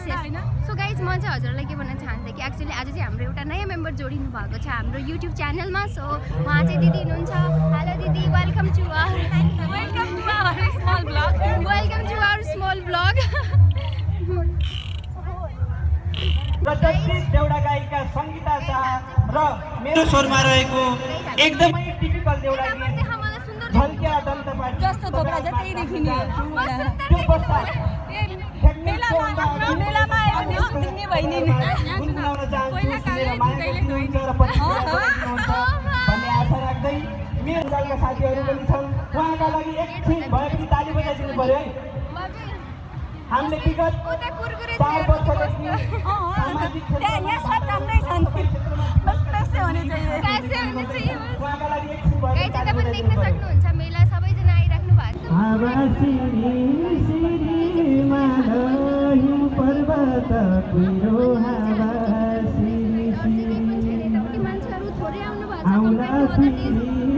यस yes so guys म चाहिँ हजुरलाई के भन्न चाहन्थेँ कि एक्चुअली आज चाहिँ हाम्रो एउटा नयाँ मेम्बर जोडिनु भएको छ हाम्रो युट्युब च्यानलमा सो उहाँ चाहिँ दिदी हुनुहुन्छ हेलो दिदी welcome to our small blog welcome to our small blog प्रदर्शित देउडा गायिका सङ्गीता शाह र मेरो स्वरमा रहेको एकदमै टिपिकल देउडा गीत झल्किया दन्तपाटी जस्तो थोक्रा जतै देखिने त्यो पश्चात मेलामा आयो भने सुन्ने भइने गुनगुनाउन चाहन्छु सुनेर माया गर्नुहुन्छ र पछि भन्ने आशा राख्दै मेरो दलका साथीहरू पनि छन् उहाँका लागि एकछिन भए पनि ताली बजाइदिनु पर्यो है हामीले विगत 4 वर्षदेखि सामाजिक यहाँ सब राम्रै छन् बस पैसे होने चाहिए उहाँका लागि एकछिन भए गाइज यता पनि देख्न सक्नुहुन्छ मेला सबैजना आइराख्नु भएको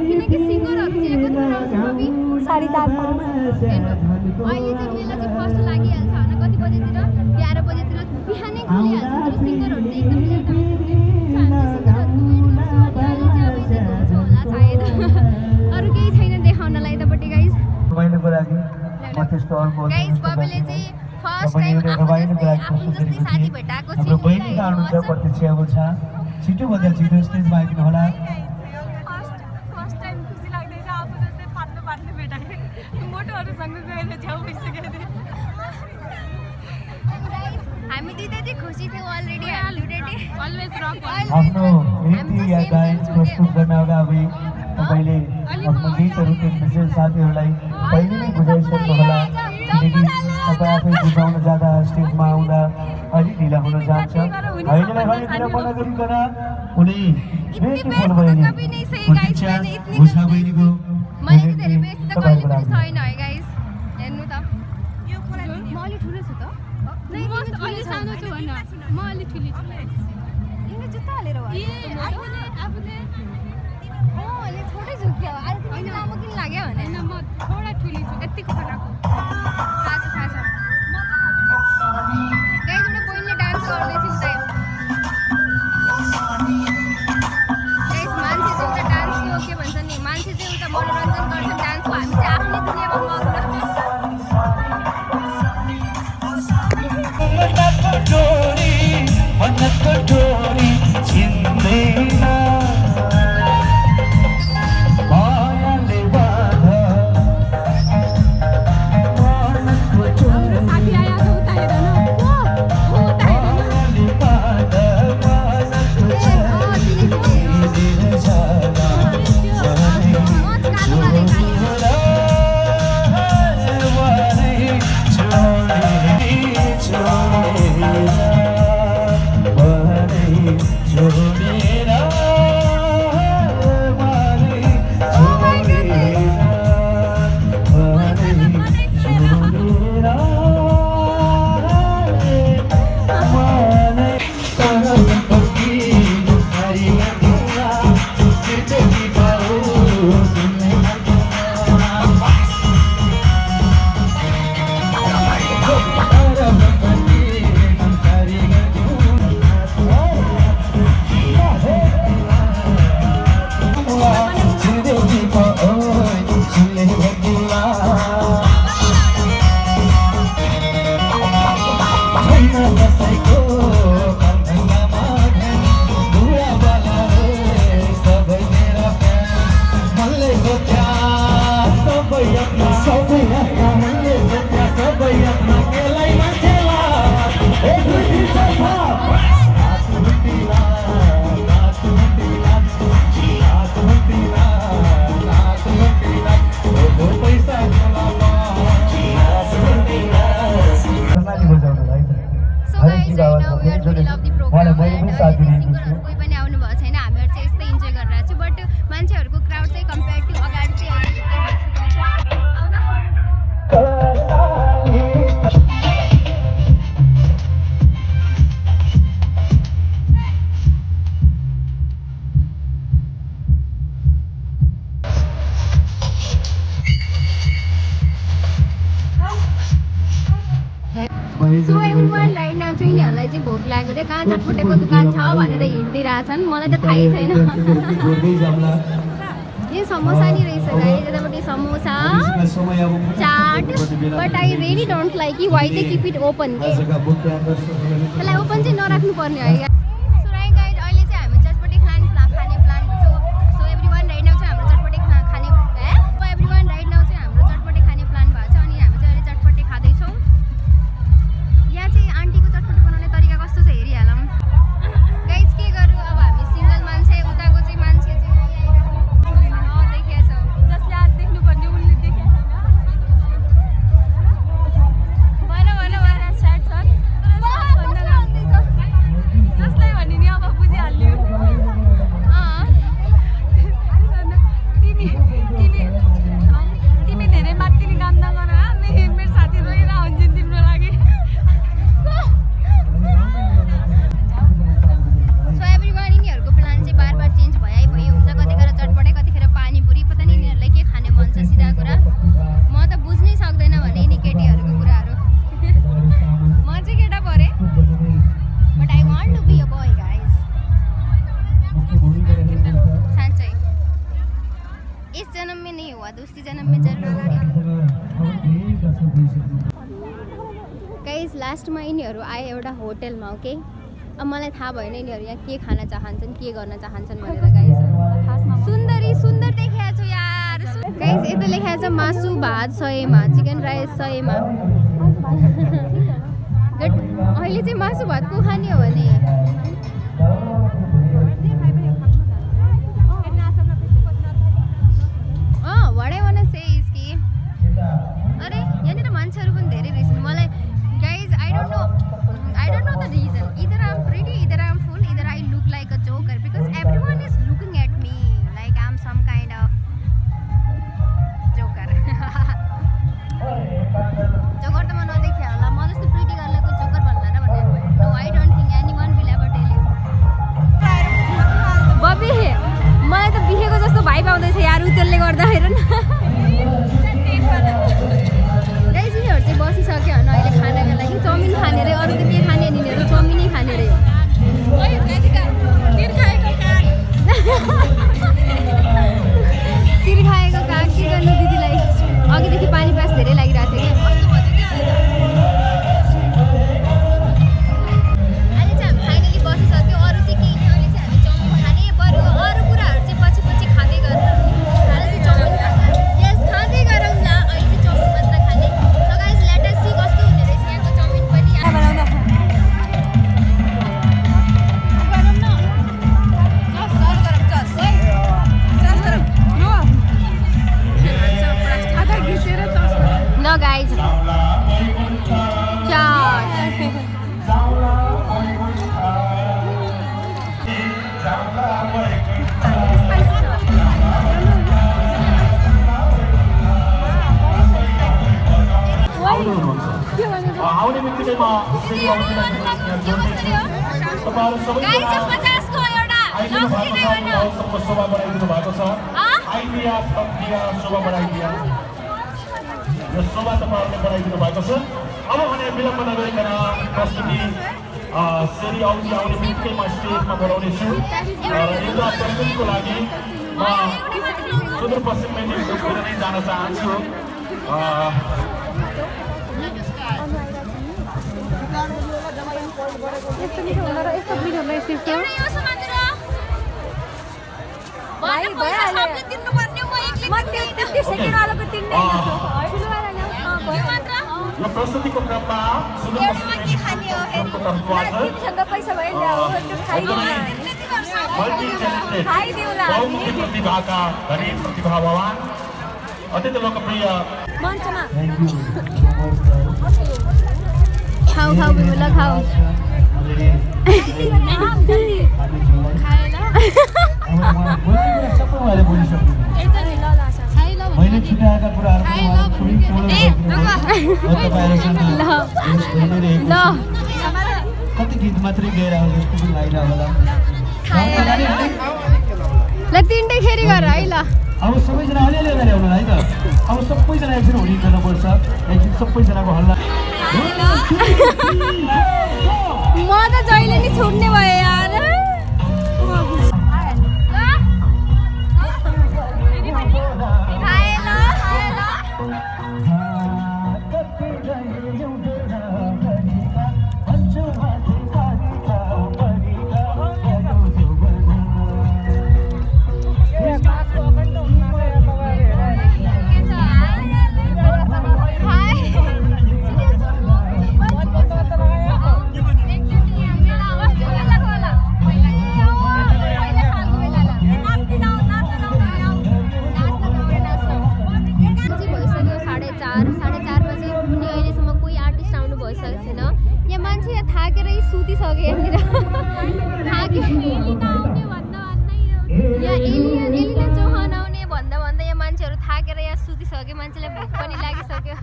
किनकि सिङ्गरहरू चाहिँ अहिले चाहिँ मेला चाहिँ फर्स्ट लागिहाल्छ होइन कति बजीतिर 11 बजीतिर बिहानै खुलिहाल्छ तर सिङ्गरहरू चाहिँ एकदम लेट आउँछ होला सायद अरू केही छैन देखाउनलाई यतापट्टि गाइज गाइज बबीले चाहिँ फर्स्ट टाइम आफ्नो जस्तै साथी भेटाएको छिटो भन्दा छिटो स्टेजमा आइदिनु होला फर्स्ट टाइम खुसी लाग्दैछ आफू जस्तै पार्नु भेटाएँ मोटोहरूसँग गएर छेउ भइसकेको थिएँ हामी दिदी चाहिँ खुसी थियौँ अलरेडी अलवेज रक आफ्नो नृत्य या गायन प्रस्तुत गर्न अगाडि तपाईँले आफ्नो गीतहरू विशेष साथीहरूलाई पहिले नै बुझाइसक्नु होला किनकि तपाईँ आफै बुझाउन जाँदा स्टेजमा आउँदा अलिक ढिला हुन जान्छ हामीलाई पनि ढिला मन गरिकन उनी ब्युटिफुल बहिनी भूषा बहिनीको मैले चाहिँ धेरै बेसी त कहिले पनि छैन है गाइस हेर्नु त यो कुरा म अलि ठुलो छु त नै अलि सानो छु भन्न म अलि ठुली छु यिनीले जुत्ता हालेर हो आफूले अलि छोटै छु क्या आज तिमीले लामो किन लाग्यो भने हैन म थोडा ठुली छु यतिको फरक थाहा छ गाइस एउटा बहिनीले डान्स गर्दैछ उता गाइस मान्छे चाहिँ उता डान्सको के भन्छ नि मान्छे चाहिँ उता मनोरञ्जन गर्छ डान्सको हामी चाहिँ आफ्नै दुनियाँमा कोही पनि आउनु भएको छैन हामीहरू चाहिँ यस्तै इन्जोय गरिरहेको छु बट मान्छेहरूको क्राउड चाहिँ कम्पेयर टु अगाडि चाहिँ So everyone, right now यिनीहरूलाई चाहिँ भोक लागेको थियो कहाँ चटपटेको दुकान छ भनेर हिँडिदिरहेछन् मलाई त थाहै छैन यो समोसा नि रहेछ गाइस यतापट्टि samosa chaat but I really don't like कि why they keep it open के त्यसलाई ओपन चाहिँ नराख्नु पर्ने है सो राइट गाइस अहिले चाहिँ हामी चटपटे खाने plan so everyone right now चाहिँ हाम्रो चटपटे खाने एभ्रीवन राइट नाउ चाहिँ हाम्रो चटपटे खाने प्लान भएको छ अनि हामी चाहिँ अहिले चटपटे खाँदैछौँ यहाँ चाहिँ आन्टीको चटपटे बनाउने तरिका कस्तो छ हेरिहालौँ गाइस के गरौँ अब हामी सिङ्गल मान्छे उताको चाहिँ मान्छे चाहिँ जसले आज देख्नुपर्ने उनले देखेको छैन जसलाई भने नि अब बुझिहाल्यो तिमी धेरै मात्तिने काम नगर मेरो साथी रोइरहेको हुन्छन् तिम्रो लागि सो एभ्रीवन यिनीहरूको प्लान चाहिँ बार बार चेन्ज भयो हुन्छ कतिखेर चटपटे कतिखेर पानीपुरी पता नि यिनीहरूलाई के खाने मन छ सिधा कुरा म त बुझ्नै सक्दैन भने यिनी केटीहरूको कुराहरू म चाहिँ केटा परेँ but I want to be a boy guys साँच्चै इस जन्म में नहीं हुआ दूसरी जन्म में जरूर होगा गाइज लास्टमा यिनीहरू आए एउटा होटेलमा ओके अब मलाई थाहा भएन यिनीहरू यहाँ के खान चाहन्छन् के गर्न चाहन्छन् भनेर गाइज सुन्दरी सुन्दर देखाएको छु यार गाइज यता लेखाएको छ मासु भात 100मा चिकन राइस 100मा गट अहिले चाहिँ मासु भात को खाने हो भने what I wanna say is कि अरे यहाँनिर मान्छेहरू पनि धेरै रहेछन् मलाई guys I don't know the reason either I'm pretty either I'm full either I look like a joker because everyone is looking at me like I'm some kind of joker joker त म नदेखे होला म जस्तो pretty गर्लको joker भन्ला र भने no I don't think anyone will ever tell you Bobby मलाई त बिहेको जस्तो भाइब आउँदैछ यार उतेलले गर्दा हेर न गाइस यिनीहरू चाहिँ बसिसक्यो होइन अहिले खानाको लागि चाउमिन खाने रे अरू त के खाने यिनीहरू चाउमिनै खाने रे तिर खाएको काग के गर्नु दिदीलाई अघिदेखि पानी प्यास धेरै लागिरहेको थियो क्या अहिले चाहिँ हामी फाइनली बसिसक्यो अरू चाहिँ केही थियो अहिले चाहिँ हामी चाउमिन खाने बरु अरू कुराहरू चाहिँ पछि पछि खाँदै गर्नु अहिले चाहिँ चाउमिन यस खाँदै गरौँ न अहिले चाहिँ चाउमिन मात्र खाने so guys let us see कस्तो हुने रहेछ यहाँको चाउमिन पनि No guys. Charge. आउने बित्तिकैमा फेरि आउँदैन तपाईँहरू सबैजना आइदिनु भएको छ सबको शोभा बढाइदिनु भएको छ आइडिया प्रक्रिया शोभा बढाइदिया यो शोभा तपाईँहरूले बढाइदिनु भएको छ अब भने विलम्ब नगरिकन प्रस्तुति फेरि आउने बित्तिकैमा स्टेजमा बोलाउनेछु र एउटा प्रस्तुतिको लागि म सुदूरपश्चिम मेदिनीपुर नै जान चाहन्छु यो प्रस्तुतिको क्रममा प्रतिभाका धनी प्रतिभावान अत्यन्त लोकप्रिय खाऊ खाऊ बिमला खाऊ मैले छुट्याएका कुराहरू कति गीत मात्रै गएर जस्तो पनि लागिरहेको होला ल तिनटै खेरी गर है ल अब सबैजना अलिअलि अगाडि आउनु है त अब सबैजना एकछिन हुने गर्नुपर्छ एकछिन सबैजनाको हल्ला म छुट्ने भयो यार मान्छेलाई भोक पनि लागिसक्यो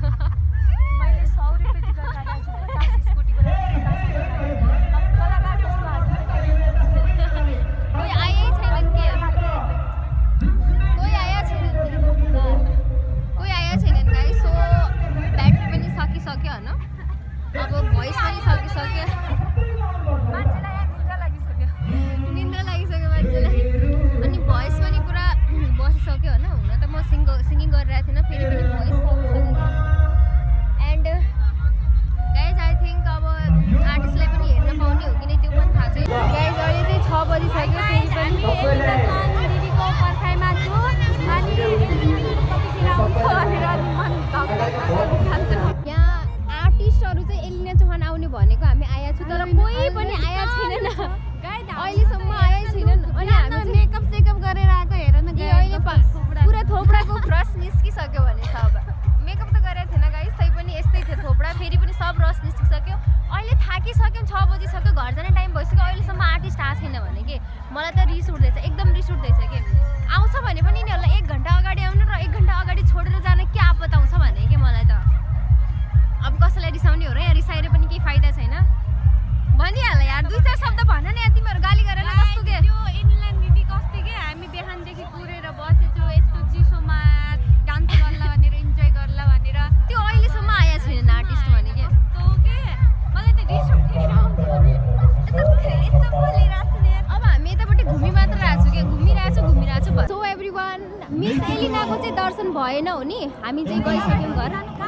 मैले 100 रुपैयाँ टिकट काटेको छु 50 स्कुटीको लागि 50 कोही आएकै छैनन् के कोही आएकै छैनन् गाइस सो ब्याट्री पनि सकिसक्यो हैन अब भोइस पनि सकिसक्यो मान्छेलाई निन्द्रा लागिसक्यो मान्छेलाई अनि भोइस पनि पुरा बसिसक्यो हैन हुन त म सिंगिङ गरिरहेको थिएन फेरि पनि भोइस सकिसक्यो एन्ड गाइज आई थिंक अब आर्टिस्टलाई पनि हेर्न पाउने हो कि नै त्यो पनि थाहा छैन गाइज अहिले चाहिँ 6 बजिसक्यो फेरि पनि दिदीको पर्खाइमा छु अनि कतिखेर आउँछ भनेर मन यहाँ आर्टिस्टहरू चाहिँ एलिना चौहान आउने भनेको हामी आएका छु तर कोही पनि आएका छैनन् अहिलेसम्म आएकै छैनन् अनि हामी मेकअप सेकअप गरेर आएको हेर न अहिले पुरा थोपडाको ब्रस निस्किसक्यो भने छ अब मेकअप त गरेको थिएन गाइस तै पनि यस्तै थियो थोपडा फेरि पनि सब ब्रस निस्किसक्यो अहिले थाकिसक्यौँ 6 बजिसक्यो घर जाने टाइम भइसक्यो अहिलेसम्म आर्टिस्ट आएको छैन भने के मलाई त रिस उठ्दैछ एकदम रिस उठ्दैछ के आउँछ भने पनि यिनीहरूलाई 1 घन्टा अगाडि आउनु र 1 घन्टा अगाडि छोडेर जान के आपत आउँछ भने के मलाई त अब कसैलाई रिसाउने हो र या रिसाएर पनि केही फाइदा छैन भनिहाल यार 2-4 शब्द भन न यार तिमीहरू गाली गरेर कस्तो के त्यो एनिलाइन दिदी कस्तो के हामी बिहानदेखि पुरेर बसेछु यस्तो चिसोमा डान्स गर्ला भनेर इन्जोय गर्ला भनेर त्यो अहिलेसम्म आएका छैनन् आर्टिस्ट भने के कस्तो के मलाई त रिस उठेर आउँछ भने यस्तो बोलिरहेको छु नि अब हामी यतापट्टि घुमि मात्र रहेको छु के घुमिरहेको छु सो एभ्रीवान मिस एलिनाको चाहिँ दर्शन भएन हो नि हामी चाहिँ गइसक्यौँ घर